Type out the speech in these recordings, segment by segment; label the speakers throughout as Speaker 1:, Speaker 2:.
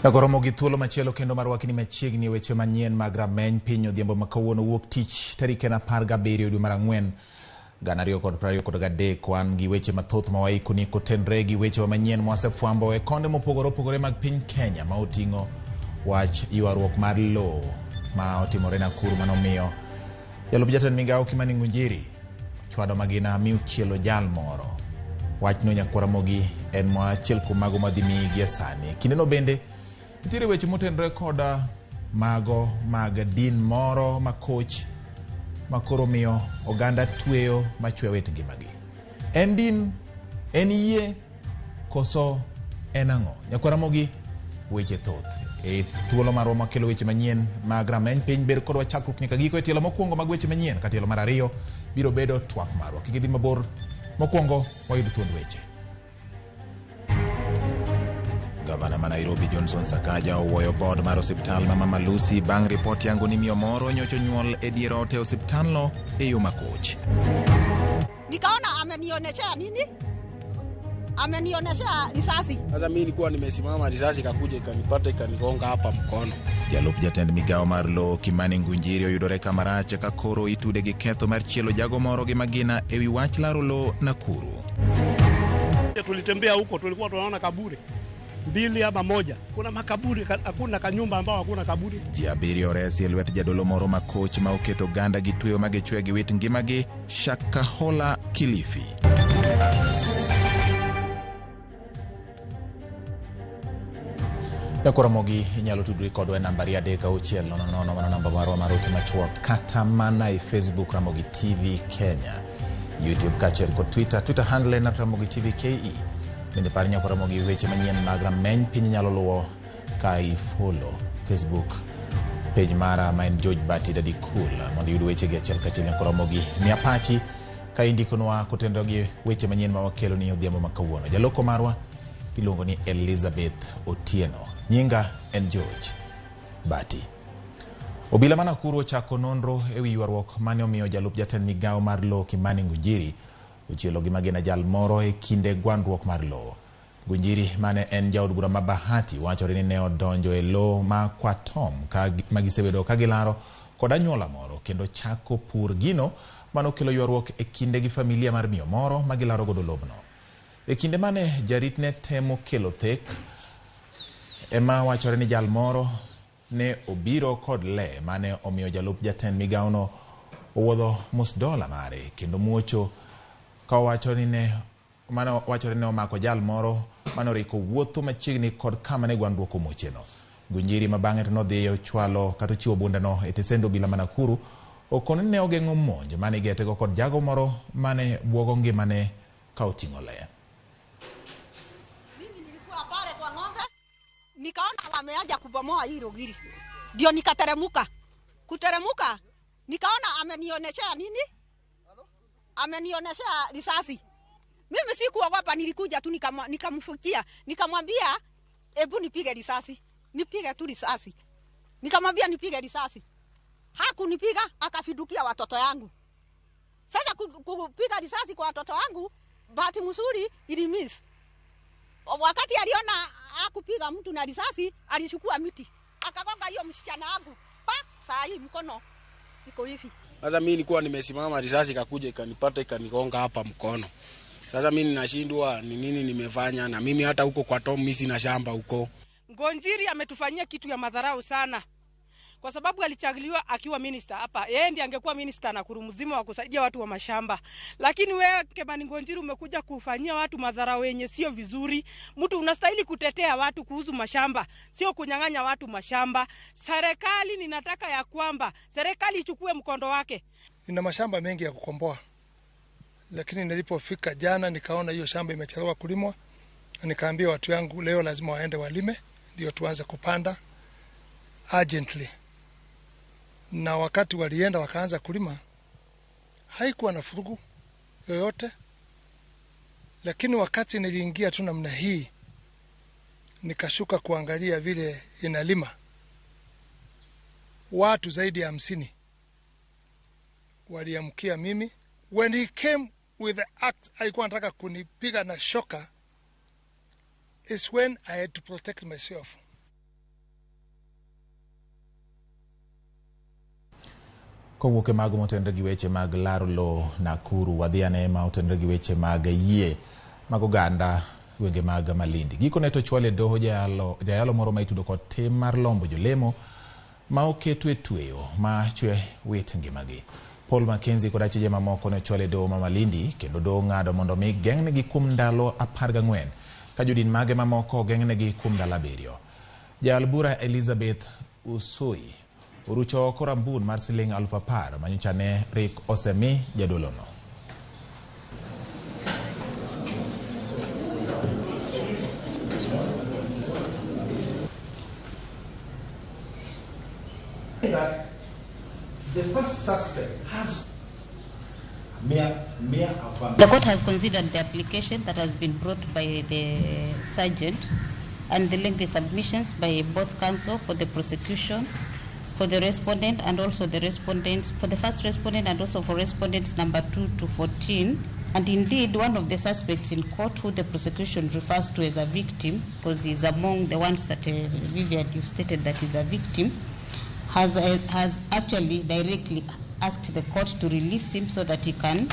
Speaker 1: Nakoromo gi thuolo machielo kendo mar wakni machiegni weche manyien mag rameny piny odhiambo ma kawuono wuok tich tarik en 17 dwe mar 4 2023. Wan gi weche mathoth ma waikoni kotenre gi weche manyien mwasefwambo e konde mopogore opogore mag piny Kenya ma oting'o wach ywaruok mar lowo ma otimore Nakuru manomiyo jalup jatend migawo Kimani Ngunjiri chwado magina mi ochielo jal moro. Wachno nyakwara Ramogi en achiel kuom mago madhi miyi gie sani. Kindeno bende nitiere weche motenore koda mago mag din moro makoch makoro miyo oganda tweyo machwe wit ngimagi. En din, en yie, koso en ang'o? Nyakwara Ramogi, weche thoth. E thuolo marwa makelo weche manyien mag rameny piny, ber kodwa chakruok nyaka giko e tielo mokwongo mag weche manyien, ka tielo mar ariyo biro bedo twak marwa. Kik idhi mabor, mokwongo wayud thuond weche. Gavana ma Nairobi Johnson Sakaja owuoyo board mar osiptal ma Mama Lucy bang' ripot yango ni miyo moro nyocha onyuol e dier ot e osiptalno e yo makoch.
Speaker 2: Nikaona amenioneshea nini? Amenioneshea risasi.
Speaker 3: Sasa mimi nilikuwa nimesimama, risasi ikakuja ikanipata ikanigonga hapa mkono.
Speaker 1: Jalup jatend migawo mar lowo Kimani Ngunjiri oyudore kamarach ka koro itude gi ketho mar chielo jago moro gi magina ewi wach laro lowo Nakuru.
Speaker 4: Tulitembea huko, tulikuwa tunaona kaburi mbili ama moja. Kuna makaburi, hakuna kanyumba ambao hakuna kaburi.
Speaker 1: Ji abiriyo oresi e lwet jadolo moro makoch ma oketo oganda gi tweyo magichwe gi wit ngimagi Shakahola, Kilifi. Nyakwara Ramogi, inyalo tudri kodwa e nambari 3600, mano namba marwa mar ote machuok, kata mana e Facebook Ramogi TV Kenya, YouTube kaachiel kod Twitter. Twitter handle en @Ramogi TV KE. Bende par nyakwara Ramogi, weche manyien mag rameny piny inyalo luwo ka i follow Facebook page mara ma en George Bati Daddy Cool mondo iyud weche gi achiel kachiel. Nyakwara Ramogi, miya pachi ka indikonwa kotenore gi weche manyien ma wakelo ni odhiambo ma kawuono. Jaloko marwa iluongo ni Elizabeth Otieno. Nyinga en George Bati. Obila ma Nakuru ochako nonro ewi ywaruok mane omiyo jalup jatend migawo mar lowo Kimani Ngunjiri ochielo gi magina jal moro e kinde gwandruok mar lowo. Ngunjiri mane en jaod bura ma Bahati wachore ni ne odonjo e lowo ma Kwatom ka ma gisebedo ka gilaro kod anyuola moro kendo chako pur gino manokelo ywaruok e kinde gi familia mar miyo moro ma gilaro godo lobno. E kinde mane jarit ne temo kelo thek ema wachore ni jal moro ne obiro kod le mane omiyo jalup jatend migawono owuodho musdola mare kendo muocho ka owacho ni ne mano wachore ni omako jal moro mane oriko wuotho machiegni kod kama ne gwandruok omocheno. Ngunjiri ma bang'e to nodhi ochwalo kata ochiwo bundeno e tesend obila ma Nakuru okono ni ne ogeng'o monj mane igetego kod jago moro mane buogo ngimane ka oting'o le.
Speaker 2: Mimi nilikuwa pale kwa ng'ombe, nikaona wameanza kubomoa hii rogiri, ndio nikateremuka. Kuteremuka nikaona amenioneshea nini? Amenioneshea risasi. Mimi sikuogopa, nilikuja tu nikamfukia, nikamwambia hebu nipige risasi, nipige tu risasi. Nikamwambia nipige risasi. Hakunipiga, akafidukia watoto yangu. Sasa kupiga risasi kwa watoto wangu, bahati mzuri ilimiss. Wakati aliona hakupiga mtu na risasi, alichukua miti akagonga hiyo msichana wangu. Pa, saa hii mkono iko hivi.
Speaker 3: Sasa mimi nilikuwa nimesimama, risasi ikakuja ikanipata ikanigonga hapa mkono. Sasa mimi ninashindwa ni nini nimefanya, na mimi hata huko kwa Tom mimi sina shamba huko.
Speaker 5: Ngunjiri ametufanyia kitu ya madharau sana, kwa sababu alichaguliwa akiwa minister hapa. Yeye ndiye angekuwa minister Nakuru mzima wa kusaidia watu wa mashamba, lakini wewe Kimani Ngunjiri umekuja kufanyia watu madharau yenye sio vizuri. Mtu unastahili kutetea watu kuhusu mashamba, sio kunyang'anya watu mashamba. Serikali, ninataka ya kwamba serikali ichukue mkondo wake.
Speaker 6: Nina mashamba mengi ya kukomboa, lakini nilipofika jana nikaona hiyo shamba imechelewa kulimwa, na nikaambia watu yangu leo lazima waende walime ndio tuanze kupanda urgently. Na wakati walienda wakaanza kulima, haikuwa na furugu yoyote, lakini wakati niliingia tu namna hii nikashuka kuangalia vile inalima, watu zaidi ya 50 waliamkia mimi. When he came with the axe, alikuwa anataka kunipiga na shoka, is when I had to protect myself.
Speaker 1: Kowuok e mago motenore gi weche mag laro lowo Nakuru, wadhi ane ma otenore gi weche mag yie mag oganda gwenge mag Malindi. Gikone to chwal e doho jayalo moro ma itudo kod tim mar lombo jolemo ma oketo e tweyo ma chwe wit ngimagi. Paul Mackenzie kod achije mamoko ne ochwal e doho ma Malindi kendo doho ng'ado mondo mi geng'negi kuom ndalo 14 ka jodin mage mamoko ogeng'negi kuom ndalo 7. Jayal bura Elizabeth Usui orucho oko rambun mar siling 10,000 manyocha ne rik osemi jadolono.
Speaker 7: That the first suspect has
Speaker 8: The court has considered the application that has been brought by the sergeant and the lengthy submissions by both counsel for the prosecution, for the respondent, and also the respondents, for the first respondent and also for respondents number 2 to 14. And indeed, one of the suspects in court, who the prosecution refers to as a victim, because he's among the ones that Vivian, you've stated that he's a victim, has actually directly asked the court to release him so that he can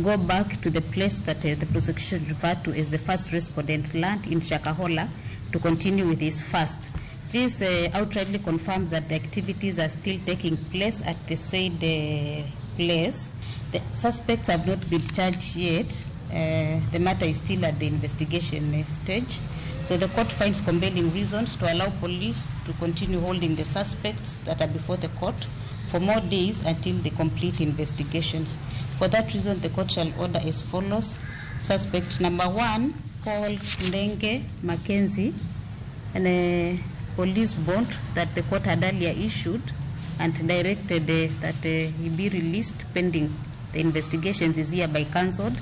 Speaker 8: go back to the place that the prosecution referred to as the first respondent land in Shakahola to continue with his fast. This outrightly confirms that the activities are still taking place at the said place. The suspects have not been charged yet. The matter is still at the investigation stage. So the court finds compelling reasons to allow police to continue holding the suspects that are before the court for more days until they complete investigations. For that reason, the court shall order as follows. Suspect number 1, Paul Ndenge Mackenzie, and a police bond that the court had earlier issued and directed that he be released pending the investigations is hereby cancelled.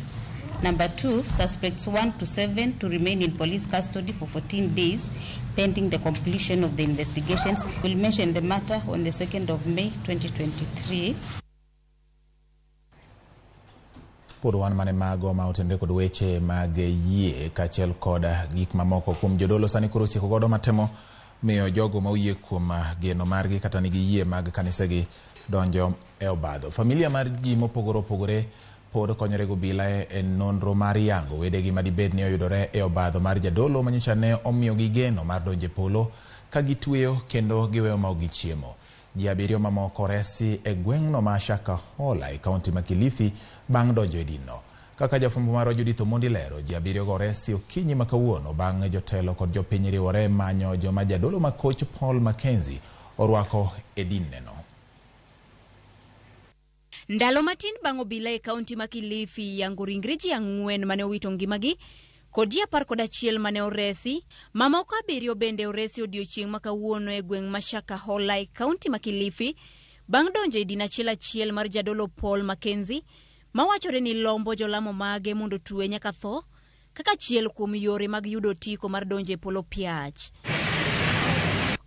Speaker 8: Number 2, suspects 1 to 7 to remain in police custody for 14 days pending the completion of the investigations. We'll mention the matter on the 2nd of May 2023.
Speaker 1: Pod wan mane mago ma otenore kod weche mag yie kaachiel kod gik mamoko kuom jodolo sani koro osieko godo matemo miyo jogo ma oyie kuom geno margi kata nigi yie mag kanisegi donjo e obadho. Familia mar ji mopogore opogore pod konyore gobila e nonro mar yango wedegi madibed ni oyudore e obadho mar jadolo manyocha ne omiyogi geno mar donjo e polo ka gitweyo kendo giweyo ma ok gichiemo. Ji 7 mamoko oresi e gweng'no ma Shakahola e kaunti ma Kilifi bang' donjo e dinno. Kaka jafwambo marwa Judith Omondi lero, ji 7 go oresi okinyi ma kawuono bang' jotelo kod jopiny riwore manyo joma jadolo ma koch Paul Mackenzie orwako e dinneno.
Speaker 9: Ndalo matin bang' obila e kaunti ma Kilifi yango ringre ji 4 mane owito ngimagi kod ji 11 mane oresi, mamoko 7 bende oresi odiochieng' ma kawuono e gweng' ma Shakahola e kaunti ma Kilifi bang' donjo e din achiel achiel mar jadolo Paul Mackenzie mawachore ni lombo jolamo mage mondo twe nyaka tho kaka achiel kuom yore mag yudo otiko mar donjo e polo piach.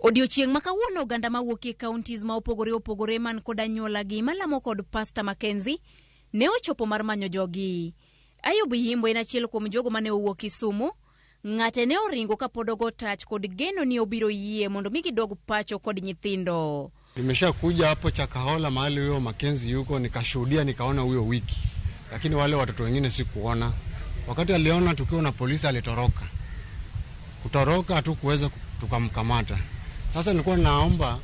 Speaker 9: Odiochieng' ma kawuono oganda mawuok e counties ma opogore opogore man kod anyuolagi malamo kod Pastor Mackenzie ne ochopo mar manyo jogi. Ayub Yimbo en achiel kuom jogo mane owuok Kisumu. Ng'ate ne oringo kapod ogo tach kod geno ni obiro yie mondo mi gidog pacho kod nyithindo.
Speaker 10: Nimeshakuja hapo Shakahola mahali huyo Mackenzie yuko, nikashuhudia nikaona huyo wiki, lakini wale watoto wengine sikuona. Wakati aliona tukiwa na polisi alitoroka. Kutoroka hatukuweza tukamkamata. Sasa nilikuwa naomba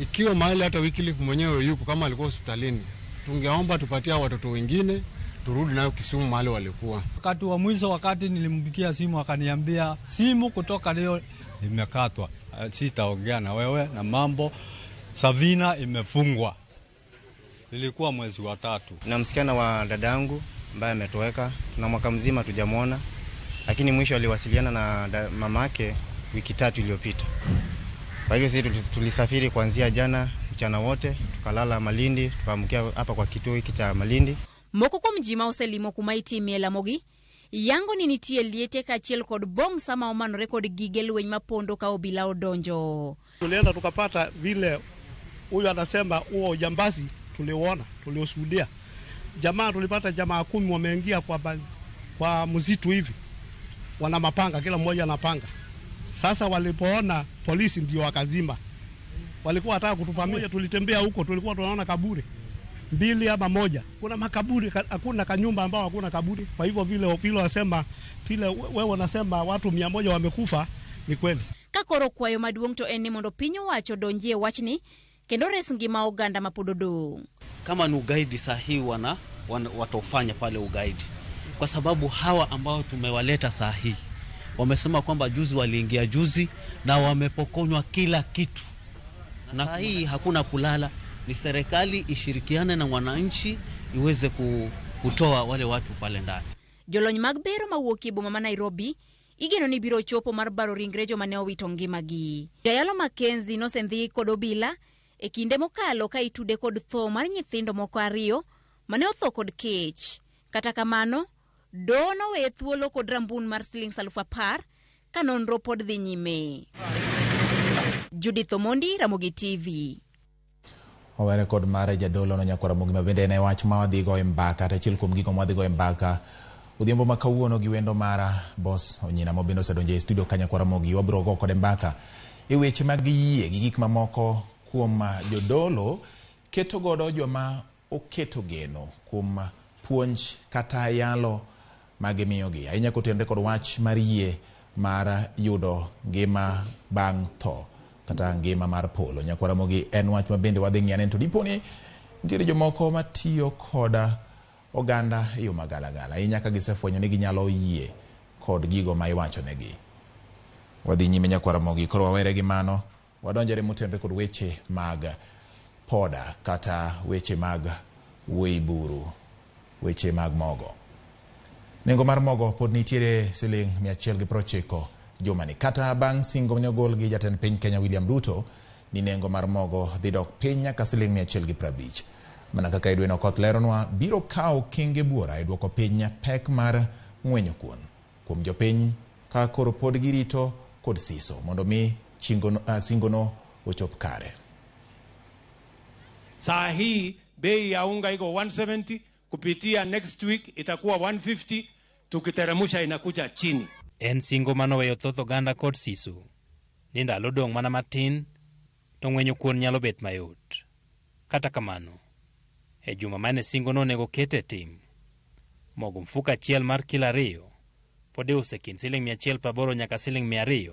Speaker 10: ikiwa mahali hata Wycliffe mwenyewe yuko, kama alikuwa hospitalini, tungeomba tupatie watoto wengine turudi nayo Kisumu mahali walikuwa.
Speaker 11: Wakati wa mwisho, wakati nilimpigia simu akaniambia simu kutoka leo imekatwa, sitaongea na wewe na mambo Savina imefungwa. Ilikuwa mwezi wa 3.
Speaker 12: Na msichana wa dadangu ambaye ametoweka na mwaka mzima tujamuona, lakini mwisho aliwasiliana na mamake wiki 3 iliyopita. Kwa hivyo sisi tulisafiri kuanzia jana mchana wote, tukalala Malindi, tukaamkia hapa kwa kituo hiki cha Malindi.
Speaker 9: Moko kuom ji ma oselimo kuma itimie lamogi yango ni nitie liete kaachiel kod bong sama omanore kod gige lweny mapondo ka obila odonjo.
Speaker 4: Tulienda tukapata vile huyu anasema huo ujambazi, tuliuona, tuliushuhudia. Jamaa tulipata jamaa 10 wameingia kwa msitu hivi. Wana mapanga, kila mmoja ana panga. Sasa walipoona polisi ndio wakazima. Walikuwa wanataka kutuvamia. Tulitembea huko, tulikuwa tunaona kaburi mbili ama moja. Kuna makaburi, hakuna kanyumba ambao hakuna kaburi. Kwa hivyo vile vile wasema vile wewe wanasema watu 100 wamekufa ni kweli.
Speaker 9: Ka koro kwayo maduong' to en ni mondo piny owacho odonjie wachni kendo res ngima oganda mapod odong'.
Speaker 13: Kama ni ugaidi saa hii wataufanya pale ugaidi, kwa sababu hawa ambao tumewaleta saa hii wamesema kwamba juzi waliingia juzi na wamepokonywa kila kitu, na saa hii hakuna kulala. Ni serikali ishirikiane na wananchi iweze kutoa wale watu pale ndani.
Speaker 9: Jolony mag bero mawuok e boma ma Nairobi igeno ni biro chopo mar baro ringre joma ne owito ngimagi. Jayalo Mackenzie nosendhi kod obila e kinde mokalo ka itude kod tho mar nyithindo moko ariyo mane otho kod kech. Kata kamano, doho noweye thuolo kod rambun mar siling 10,000 ka nonro pod dhi nyime. Judith Omondi, Ramogi TV.
Speaker 1: Owere kod mare jadolo no nyakwar Ramogi ma bende en e wach ma wadhi go e mbaka kata achiel kuom gigo ma wadhi go e mbaka odhiambo ma kawuono gi wendo mara Boss Onyina mobende osedonjo e studio ka nyakwar Ramogi. Wabiro go kode mbaka e weche mag yie gi gik mamoko kuom jodolo keto godo joma oketo geno kuom puonj kata yalo magimiyogi ahinya kotenore kod wach mar yie mar yudo ngima bang' tho kata ngima mar polo. Nyakwar Ramogi en wach ma bende wadhi ng'iyo to dipo ni nitiere jomoko matiyo koda oganda e yo magalagala ahinya ka gisefwenyo ni ginyalo yie kod gigo ma iwachonegi. Wadhi nyime nyakwar Ramogi, koro wawere gi mano wadonjore motenore kod weche mag poda kata weche mag wuoyi buru, weche mag mogo. Nengo mar mogo pod nitiere siling 190 jumani kata bang' singo mane ogol gi jatend piny Kenya William Ruto ni nengo mar mogo dhi dok piny nyaka siling 150. Mana kaka Edwin Okoth leronwa, biro kawo okenge buora e duoko piny pek mar ng'wenyo kuon kuom jopiny ka koro pod girito kod siso mondo mi singono ochop kare.
Speaker 14: Saa hii bei ya unga iko 170, kupitia next week itakuwa 150, tukiteremusha inakuja chini.
Speaker 15: En singo manoweyo thoth oganda kod siso ni ndalo dong' mana matin to ng'wenyo kuon nyalo bet mayot. Kata kamano, e juma mane singono onego ket e tim, mogo mfuko achiel mar kilo 2 pod iuso e kind siling 180 nyaka siling 200,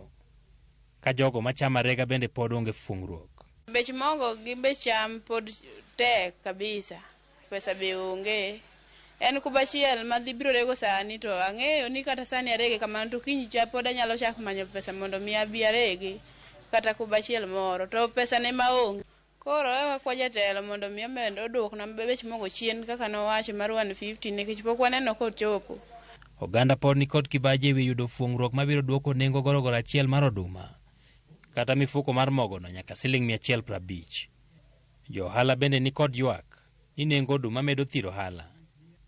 Speaker 15: ka jogo machamo arega bende pod onge fungruok.
Speaker 16: Bech mogo gi bech cham pod tek kabisa, pesa be onge. En kubachiel madhi biro rego sani to ang'eyo ni kata sani arege kamano to kiny cha pod anyalo chako manyo pesa mondo mi abi aregi kata kubachiel moro to pesa ne maonge. Koro wakwa jatelo mondo mi omed oduokna bech mogo chien kaka nowacho mar 150 nikech pok waneno kochopo.
Speaker 15: Oganda pod nikod kibaji ewi yudo fuong'ruok mabiro duoko nengo gorogoro achiel mar oduma kata mifuko mar mogono nyaka siling 150. Jo ohala bende nikod ywak ni nengo oduma medo thiro ohala,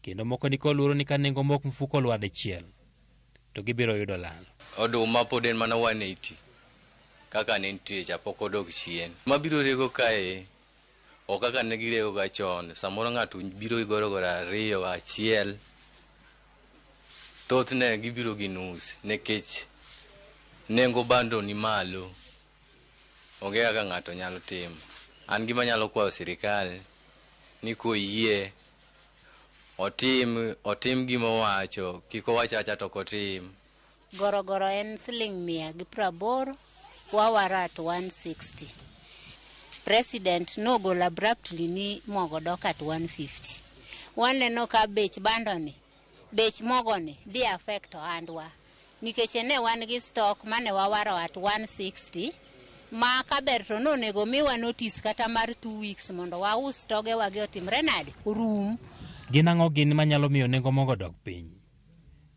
Speaker 15: kendo moko nikod luoro ni ka nengo mok mfuko olwar dichiel to gibiro yudo lal.
Speaker 17: Oduma pod en mana 180 kaka ne nitie cha, pok odok chien. Mabiro rego kae ok kaka ne girego ga chon, samoro ng'ato biro gi gorogoro 2, 1, thothne gibiro gi nus nikech nengo bando ni malo, onge kaka ng'ato nyalo timo. An gima nyalo kwayo sirikal ni koyie otim gima owacho, kik owach acha to ok otim.
Speaker 18: Gorogoro en siling 180, wawaro at 160. President nogolo abruptly ni mogo dok at 150. Waneno ka bech bandoni, bech mogoni dhi affect ohandwa nikech ne wan gi stock mane wawaro at 160 ma kaber to nonego miwa notice kata mar 2 weeks mondo waus togewa gi otimre nade orum.
Speaker 15: Gin ang'o gin manyalo miyo nengo mogo dok piny?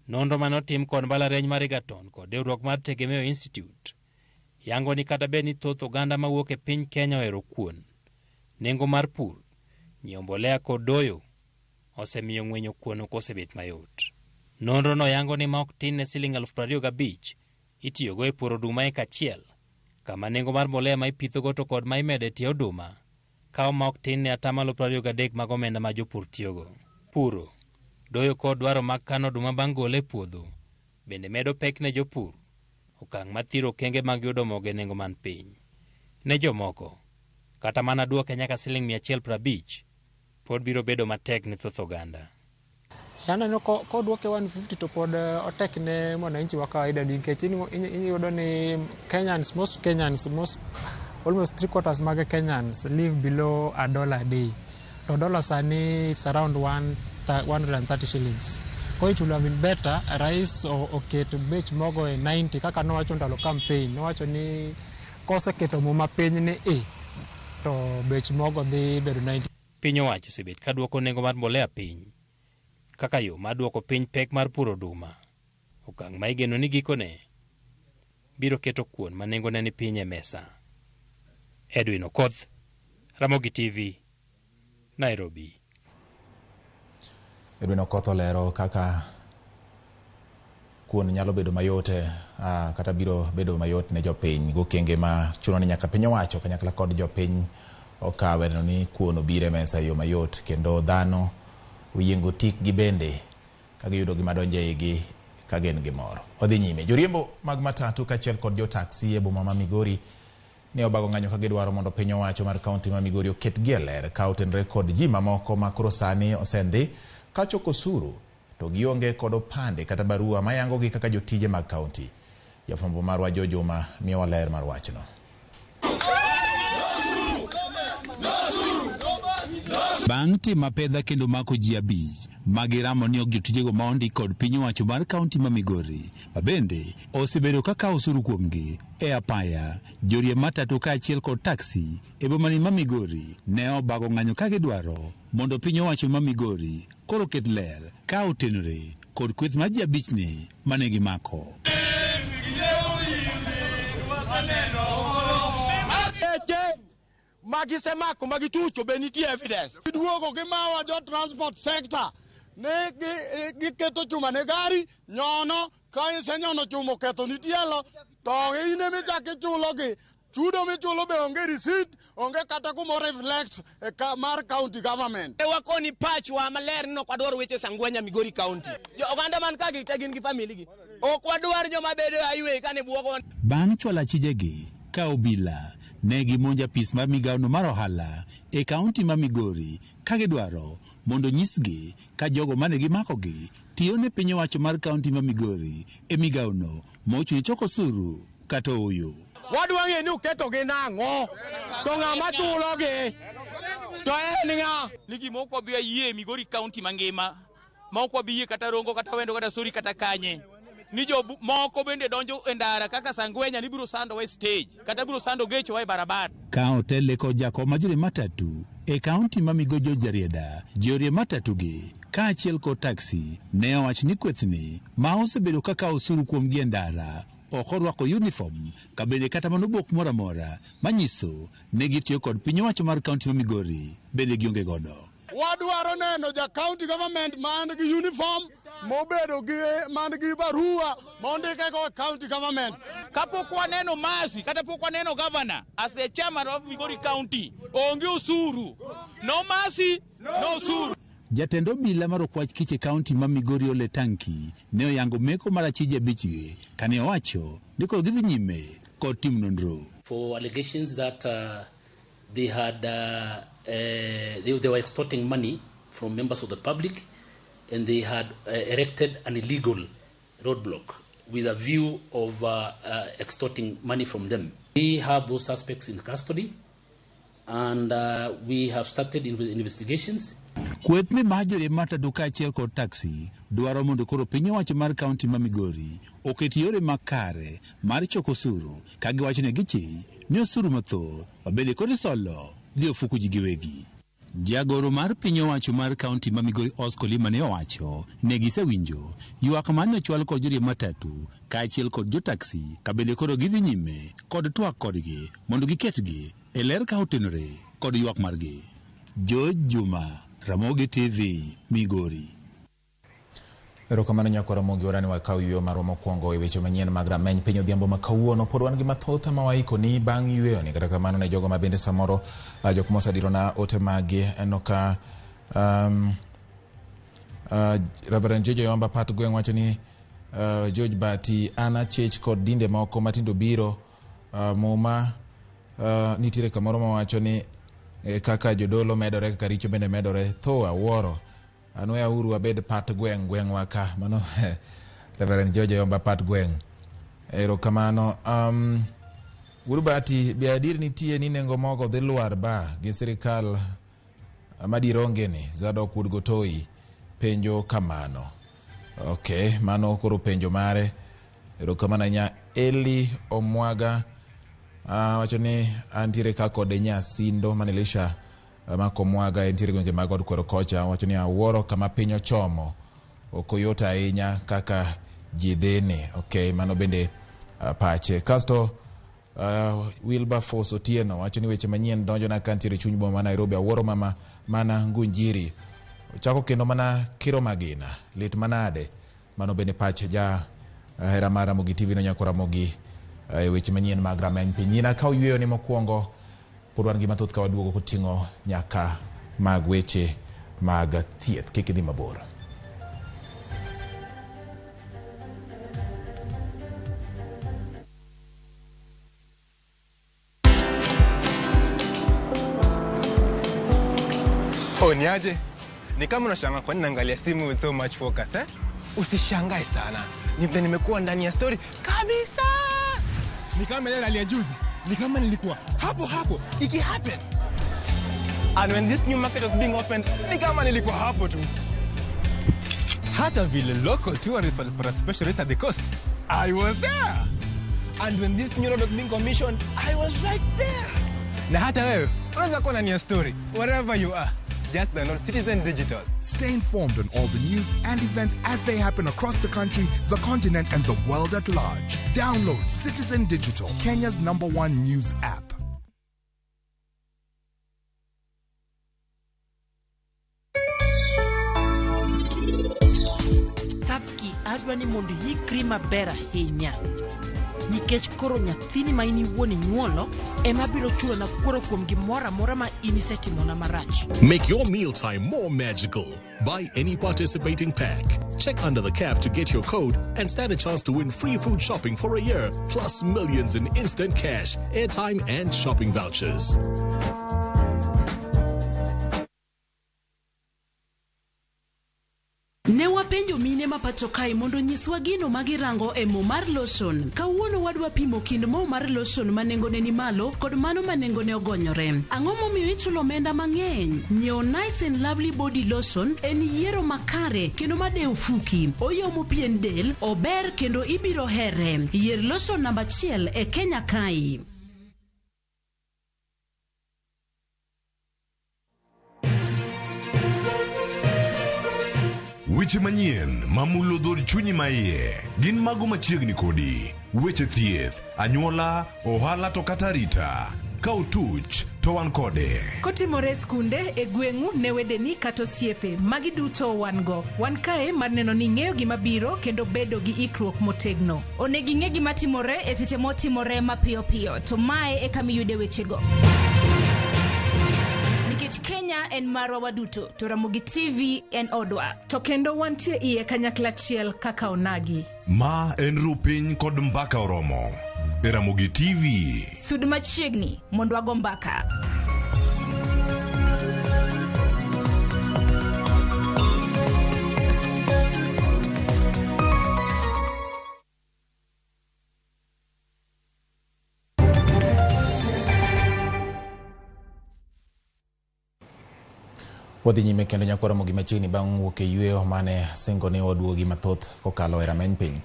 Speaker 15: Nonro manotim kod mbalariany mar Egerton kod riwruok mar Tegemeo Institute yango ni kata bed ni thoth oganda mawuok e piny Kenya ohero kuon, nengo mar pur, nyiewo mbolea kod doyo osemiyo ng'wenyo kuon ok osebet mayot. Nonro no yango ni ma ok tin ne siling 25,000 itiyogo e puro oduma eka achiel, kama nengo mar mbolea ma ipithogo to kod ma imedo e tie oduma kawo ma ok tin ne 23% mag omenda ma jopur tiyogo. Puro, doyo kod dwaro mag kano oduma bang' gole e puodho bende medo pek ne jopur, okang' mathiro okenge mag yudo mogo e nengo man piny. Ne jomoko, kata mana duoke nyaka siling 150 pod biro bedo matek ne thoth oganda.
Speaker 19: Aneno koduoke 150 to pod otek ne mwananchi wa kawaida nikech iyudo ni Kenyans, most Kenyans, most almost 3/4 mag Kenyans live below a dollar a day. To dollar sani it's around 130 shillings. Koro it would have been better rais oket bech mogo e 90 kaka nowacho ndalo campaign, nowacho ni koseketo muma piny ni e to bech mogo dhi bedo 90.
Speaker 15: Piny owacho osebet ka duoko nengo mar mbolea piny kaka yo mar duoko piny pek mar puro oduma, okang' ma igeno ni gikone biro keto kuon ma nengone ni piny e mesa. Edwin Okoth, Ramogi TV, Nairobi.
Speaker 1: Edwin Okoth olero kaka kuon nyalo bedo mayot kata biro bedo mayot ne jopiny gokenge ma chuno ni nyaka piny owacho kanyakla kod jopiny okawe neno ni kuon obiro e mesa e yo mayot kendo dhano oyiengo tikgi bende ka giyudo gima donjo e igi ka gin gi mor. Odhi nyime. Joriembo mag matatu kaachiel kod jo taxi e boma ma Migori ne obago ng'anyo ka gidwaro mondo piny owacho mar kaunti ma Migori oketgi e ler ka otenore kod ji mamoko ma koro sani osendhi ka choko osuru to gionge kod opande kata barua mayangogi kaka jotije mag kaunti. Jafwambo marwa Joe Juma miyowa ler mar wachno.
Speaker 20: Bang' timo apedha kendo mako ji 5 magiramo ni ok jotijego ma ondik kod piny owacho mar kaunti ma Migori, ma bende osebedo ka kawo osuru kuomgi e apaya. Joriemb matatu kaachiel kod taksi e bomani ma Migori ne obago ng'anyo ka gidwaro mondo piny owacho ma Migori koro ket ler ka otenore kod kweth mar ji 5 ni mane gimako.
Speaker 21: Magisemako magitucho be nitie evidence. Giduogo gimawa jo transport sector ne giketo chuma ne gari nyono ka isenyono chuma oketho ni tielo to in ema ichako ichulogi chudo michulo be onge receipt onge kata kuma reflect mar county government.
Speaker 22: Wakoni pachwa maler ni ok wadwar weche Sangwenya Migori County. Jo oganda man ka gi te gin gi family gi. Ok wadwar joma bedo e highway kane buogo.
Speaker 20: Bang' chwalo achijegi ka obila ne gimonjo apis mar migawono mar ohala e kaunti ma Migori ka gidwaro mondo nyisgi ka jogo mane gimakogi tiyo ne piny owacho mar kaunti ma Migori e migawono mochung' choko osuru kata ooyo.
Speaker 21: Wadwa ng'eyo ni uketogi nang'o to ng'ama chulogi to en ng'a?
Speaker 23: Ni gima ok wabi yie Migori County mangima ma ok wabi yie kata Rongo kata Wendo kata Sori kata Kanye ni jo moko bende donjo e ndara kaka Sangwenya ni biro sando e stage kata biro sando gecho e barabara.
Speaker 20: Ka otele kod jakom ma joriemb matatu e kaunti ma Migori Jarieda, joriemb matatu gi kaachiel kod taksi ne owach ni kwethni ma osebedo ka kawo osuru kuomgi e ndara ok orwako uniform ka bende kata mana obok moro amora manyiso ne gitiyo kod piny owacho mar kaunti ma Migori bende gionge godo.
Speaker 21: Wadwaro neno ja county government man gi uniform mobedo gi man gi barua mondike go county government.
Speaker 23: Kapok waneno Masi kata pok waneno governor as the chairman of Migori County, onge osuru. No Masi, no osuru.
Speaker 20: Jatend obila mar okwach kich e kaunti ma Migori Ole Tanki ne oyango meko mar achije 5 gi kane owacho ni koro gidhi nyime kod timo nonro.
Speaker 24: For allegations that they had they were extorting money from members of the public and they had erected an illegal roadblock with a view of extorting money from them. We have those suspects in custody and we have started investigations.
Speaker 20: Kweth ni mar joriemb matatu kaachiel kod taksi dwaro mondo koro piny owacho mar kaunti ma Migori oket yore makare mar choko osuru ka giwacho ni gichich ni osuru mathoth ma bende koro isolo dhi ofuku ji giwegi. Jagoro mar piny owacho mar kaunti ma Migori Oscar Lima ne owacho ne gisewinjo ywak mane ochwal kod joriemb matatu kaachiel kod jotaksi ka bende koro gidhi nyime kod twak kodgi mondo giketgi e ler ka otenore kod ywak margi. George Juma, Ramogi TV, Migori.
Speaker 1: Erokamano nyakwara Ramogi, warani wakaw yweyo marwa mokwongo e weche manyien mag rameny piny odhiambo ma kawuono. Pod wan gi mathoth ma waikoni bang' yweyo ni. Kata kamano ne jogo ma bende samoro jok mosedirona ote magi eno ka Reverend Jojo Yomba Pat Gweng' wacho ni George Bati an achich kod dinde moko matindo biro muma nitiere kamoro mawacho ni Kaka jodolo medore, kaka richo bende medore. Tho awuoro. Anweya uru abed pat gweng' gweng'wa ka. Mano Reverend George Oyomba pat gweng'. Erokamano. Wuod Bati, be adier nitie ni nengo mogo dhi lwar ba gi sirikal madier onge ni? Zadok Wuod Gotoi penjo kamano. Ok, mano koro penjo mare. Erokamano ahinya. Eli Omwaga wacho ni antiere ka kod Nyasindo man Elisha mako Omwaga entiere gwenge mag od Kwero kocha. Wacho ni awuoro kama piny ochomo. Ok oyot ahinya kaka ji dhini. Ok, mano bende pache. Kasto Wilberforce Otieno wacho ni weche manyien donjona ka ntiere chuny boma ma Nairobi. Awuoro mama mana Ngunjiri. Ochako kendo mana kiro magina. Lit manade. Mano bende pach ja hera mar Ramogi TV no nyako Ramogi e weche manyien mag rameny piny. Nyina ka oyweyo ni mokwongo pod wan gi mathoth ka waduogo koting'o nyaka mag weche mag thieth. Kik idhi mabor.
Speaker 2: Oh, niaje? Ni kama unashangaa kwa nini naangalia simu with so much focus, eh? Usishangae sana. Ni vile nimekuwa ndani ya story kabisa. Ni kama ile rally ya juzi. Ni kama nilikuwa hapo hapo iki happen. And when this new market was being opened, ni kama nilikuwa hapo tu. Hata vile local tourists walipata special rate at the coast, I was there. And when this new road was being commissioned, I was right there. Na hata wewe unaweza kuwa ndani ya story wherever you are. Just download Citizen Digital.
Speaker 3: Stay informed on all the news and events as they happen across the country, the continent, and the world at large. Download Citizen Digital, Kenya's #1 news app.
Speaker 5: Tapki adwa ni mondo iikri maber ahinya nikech koro nyathini ma in iwuon inyuolo ema biro chulona kuoro kuom gimoro amora ma in isetimona marach.
Speaker 6: Make your mealtime more magical. Buy any participating pack. Check under the cap to get your code and stand a chance to win free food shopping for a year, plus millions in instant cash, airtime, and shopping vouchers.
Speaker 5: Ne wapenjo mine ma pacho kae mondo nyiswa gino ma girango e mo mar lotion. Kawuono wadwa pimo kind mo mar lotion ma nengone ni malo kod mano ma nengone ogonyore. Ang'o momiyo ichulo omenda mang'eny? Nyiewo Nice and Lovely Body Lotion en yiero makare kendo madewo fuki. Oyomo pien del, ober kendo ibiro here. Yier lotion namba 1 e Kenya kae.
Speaker 25: Weche manyien mamulo dhod chunyi maiye gin mago machiegni kodi. Weche thieth, anyuola, ohala to kata arita. Ka otuch to wan kode.
Speaker 26: Kotimore e skunde, e gweng'u, ne wedeni kata osiepe, magi duto wan go. Wan kae mar neno ni ing'eyo gima biro kendo bedo gi ikruok motegno.
Speaker 9: Onego ing'e gima timore e seche motimore mapiyo piyo, to mae e kama iyude wechego. Nikech Kenya en marwa waduto, to Ramogi TV en odwa.
Speaker 26: To kendo wantie iye kanyakla achiel kaka onagi.
Speaker 25: Ma en rupiny kod mbaka oromo. E Ramogi TV.
Speaker 9: Sud machiegni mondo wago mbaka.
Speaker 1: Wadhi nyime kendo nyakwa Ramogi machiegni bang' wuok e yweyo mane singo ni waduogi mathoth kokalo e rameny piny.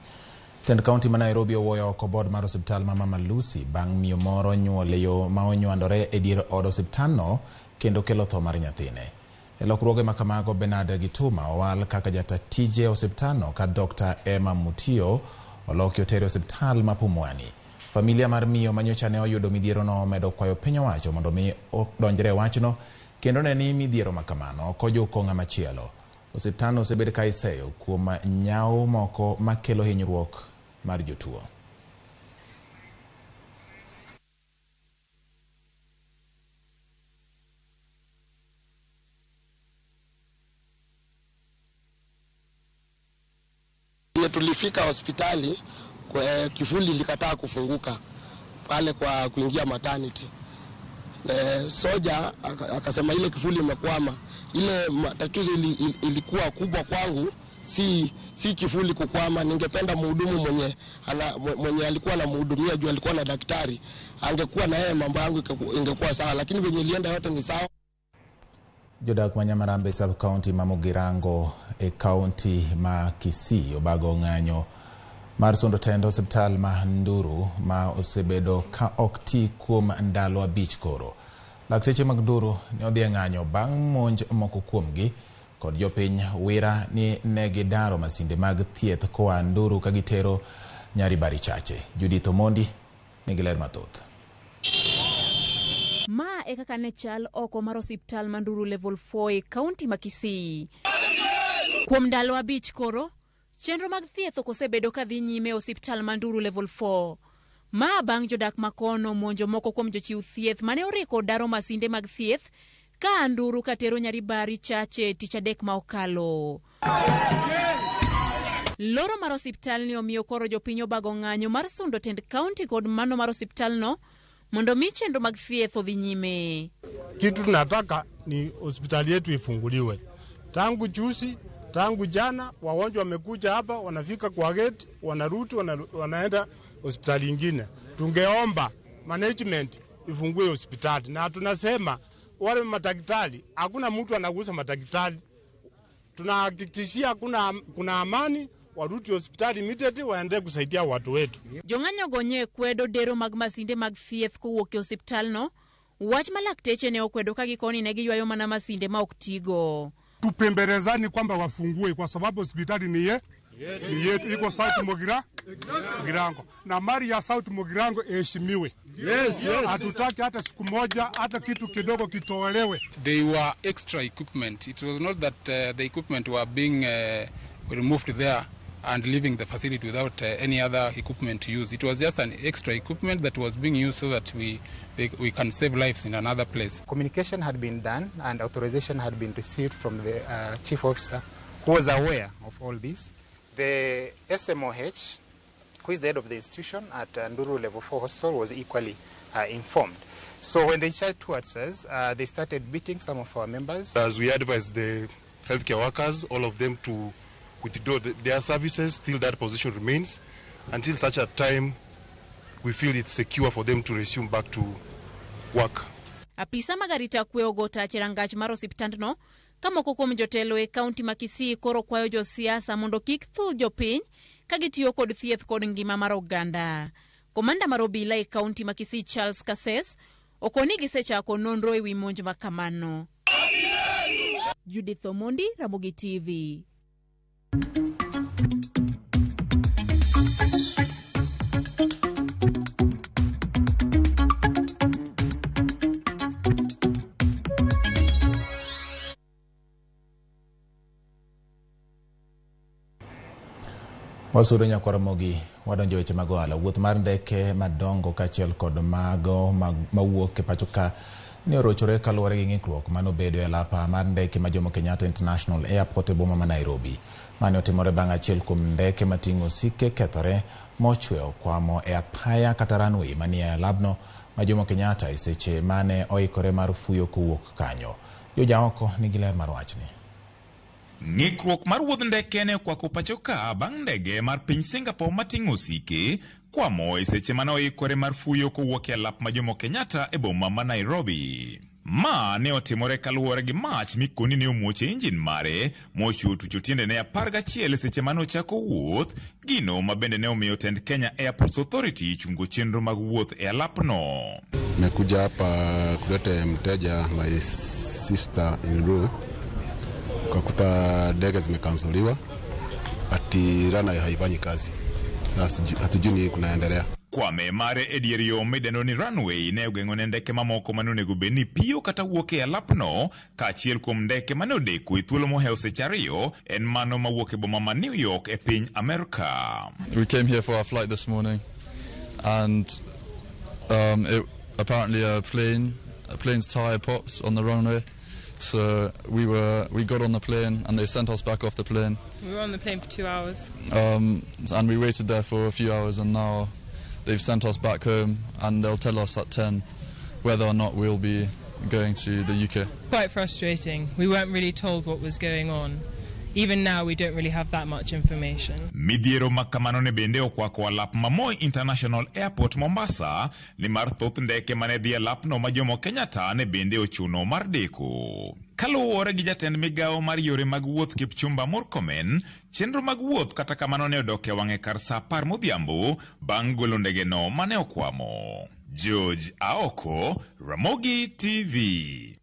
Speaker 1: Tend kaunti ma Nairobi owuoyo oko board mar osiptal ma Mama Lucy bang' miyo moro nyuol e yo ma onywandore e dier od osiptalno kendo kelo tho mar nyathine. E lokruoge ma kamago, Bernard Gituma owal kaka jata tije osiptalno ka Dr. Emma Mutio oloki otere osiptal ma Pumwani. Familia mar miyo manyocha ne oyudo midhierono omedo kwayo piny owacho mondo mi odonjre e wachno kendo ne ni midhiero ma kamano ok ojuko ng'ama chielo. Osiptalno osebed ka iseyo kuom nyawo moko makelo hinyruok mar jotuo.
Speaker 27: Tulifika hospitali kwa kifuli likataa kufunguka pale kwa kuingia maternity. Soja akasema ile kifuli imekwama. Ile tatizo ilikuwa kubwa kwangu si kifuli kukwama. Ningependa mhudumu mwenye alikuwa anamhudumia juu alikuwa na daktari, angekuwa na yeye mambo yangu ingekuwa sawa, lakini venye ilienda yote ni sawa.
Speaker 1: Jodak ma Nyamarambe sub county ma Mugirango e county ma Kisii obago ng'anyo mar sundo tend osiptal ma Nduru ma osebedo ka ok ti kuom ndalo 5 koro. Lakteche mag Nduru ne odhi e ng'anyo bang' monj moko kuomgi kod jopiny wira ni ne gidaro masinde mag thieth koa Nduru ka gitero Nyaribari Chache. Judith Omondi nigi ler mathoth.
Speaker 9: Ma e kaka ne chal oko mar osiptal ma Nduru level 4 e kaunti ma Kisii. Kuom ndalo 5 koro, chenro mag thieth ok osebedo ka dhi nyime e osiptal ma Nduru level 4. Ma bang' jodak makono monjo moko kuom jochiw thieth mane oriko daro masinde mag thieth ka Nduru katero Nyaribari Chache tich adek ma okalo. Loro mar osiptal ni omiyo koro jopiny obago ng'anyo mar sundo tend kaunti kod mano mar osiptalno mondo mi chenro mag thieth odhi nyime.
Speaker 4: Kitu tunataka ni hospitali yetu ifunguliwe. Tangu juzi, tangu jana wagonjwa wamekuja hapa, wanafika kwa gate, wanarudi, wanaenda hospitali nyingine. Tungeomba management ifungue hospitali, na tunasema wale madaktari, hakuna mtu anagusa madaktari. Tunahakikishia kuna amani, warudi hospitali immediately waende kusaidia watu wetu.
Speaker 9: Jong'anyo go nye kwedo dero mag masinde mag thieth kowuok e osiptalno, wach ma lakteche ne okwedo ka gikoni ne giywayo mana masinde ma ok tigo.
Speaker 7: Tupembelezani kwamba wafungue kwa sababu hospitali ni yetu, iko South Mugirango, na mali ya South Mugirango iheshimiwe.
Speaker 21: Yes.
Speaker 7: Hatutaki hata siku moja hata kitu kidogo kitolewe.
Speaker 8: They were extra equipment. It was not that the equipment were being removed there and leaving the facility without any other equipment to use. It was just an extra equipment that was being used so that we can save lives in another place.
Speaker 10: Communication had been done and authorization had been received from the chief officer, who was aware of all this. The SMOH, who is the head of the institution at Nduru Level 4 Hospital, was equally informed. So when they charged towards us, they started beating some of our members.
Speaker 11: As we advise the healthcare workers, all of them to withdraw their services till that position remains, until such a time we feel it's secure for them to resume back to work.
Speaker 9: Apisa mag arita kwe ogo tach e rangach mar osiptandno, ka moko kuom jotelo e kaunti ma Kisii koro kwayo josiasa mondo kik thudh jopiny ka gitiyo kod thieth kod ngima mar oganda. Komanda mar obila e kaunti ma Kisii Charles Kases okoni gisechako nonro ewi monj ma kamano. Judith Omondi, Ramogi TV.
Speaker 1: Wasudo nyakwar Ramogi, wadonjo weche mag ohala. Wuoth mar ndeke madongo kaachiel kod mago mawuok e pacho ka ne orochore kaluwore gi ng'ikruok manobedo e lapa mar ndeke ma Jomo Kenyatta International Airport e boma ma Nairobi. Mane otimore bang' achiel kuom ndeke mating'o osike kethore mochwe okwamo e apaya kata runway manie alabno ma Jomo Kenyatta e seche mane oikore mar fuyo kowuok kanyo. Jojaoko nigi ler mar wachni.
Speaker 12: Ng'ikruok mar wuodh ndeke ne okwako pacho ka bang' ndege mar piny Singapore mating'o osike kwamo e seche mane oikore mar fuyo kowuok e alap ma Jomo Kenyatta e boma ma Nairobi. Ma ne otimore kaluwore gi mach mikoni ne omuoch e injin mare mochwo tucho tiendene 11 e seche mane ochako wuoth, gino ma bende ne omiyo tend Kenya Airports Authority chungo chenro mag wuoth e alapno.
Speaker 13: Nimekuja hapa kuleta mteja, my sister in law, kakuta ndege zimekansoliwa, ati rana haifanyi kazi. Sasa hatujui nini kunaendelea.
Speaker 12: Kwame mare e dier yo midendo ni runway ne ogeng'o ne ndeke mamoko mane onego bed ni piyo kata wuok e alapno, kaachiel kuom ndeke mane odeko e thuolo mohewo seche 2 en mano mawuok e boma ma New York e piny Amerka.
Speaker 28: We came here for our flight this morning and apparently a plane's tire popped on the runway. So we got on the plane and they sent us back off the plane.
Speaker 29: We were on the plane for 2 hours.
Speaker 28: And we waited there for a few hours, and now they've sent us back home and they'll tell us at 10 whether or not we'll be going to the UK.
Speaker 29: Quite frustrating. We weren't really told what was going on. Even now, we don't really have that much information.
Speaker 12: Midhiero ma kamano ne bende okwako alap ma Moi International Airport Mombasa nimar thoth ndeke mane dhi e alapno ma Jomo Kenyatta ne bende ochuno mar deko. Kaluwore gi jatend migawo mar yore mag wuoth Kipchumba Murkomen, chenro mag wuoth kata kamano ne odok e wang'e kar sa 10 modhiambo bang' golo ndegeno mane okwamo. George Aoko, Ramogi TV.